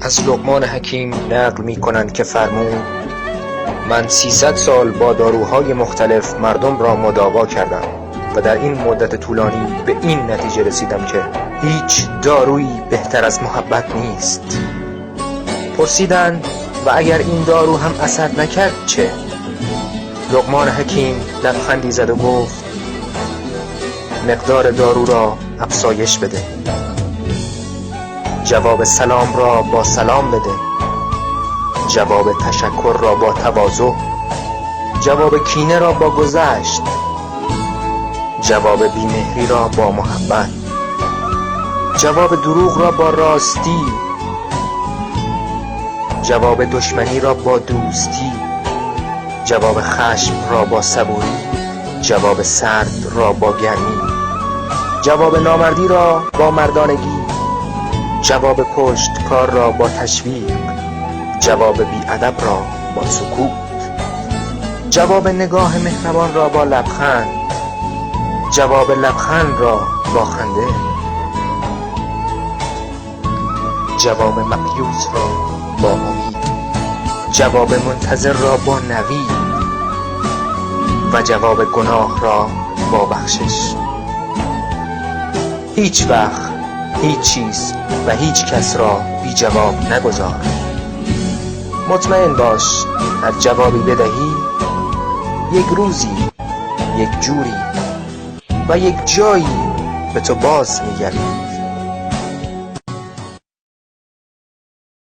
از لقمان حکیم نقل می کنند که فرمود: من 300 سال با داروهای مختلف مردم را مداوا کردم و در این مدت طولانی به این نتیجه رسیدم که هیچ دارویی بهتر از محبت نیست. پرسیدند: و اگر این دارو هم اثر نکرد چه؟ لقمان حکیم لبخندی زد و گفت: مقدار دارو را افزایش بده. جواب سلام را با سلام بده، جواب تشکر را با تواضع، جواب کینه را با گذشت، جواب بیمهری را با محبت، جواب دروغ را با راستی، جواب دشمنی را با دوستی، جواب خشم را با صبوری، جواب سرد را با گرمی، جواب نامردی را با مردانگی، جواب پشت کار را با تشویق، جواب بیادب را با سکوت، جواب نگاه مهربان را با لبخند، جواب لبخند را با خنده، جواب مأیوس را با امید، جواب منتظر را با نوید و جواب گناه را با بخشش. هیچ وقت هیچ چیز و هیچ کس را بی جواب نگذار. مطمئن باش هر جوابی بدهی، یک روزی، یک جوری و یک جایی به تو باز می‌گردد.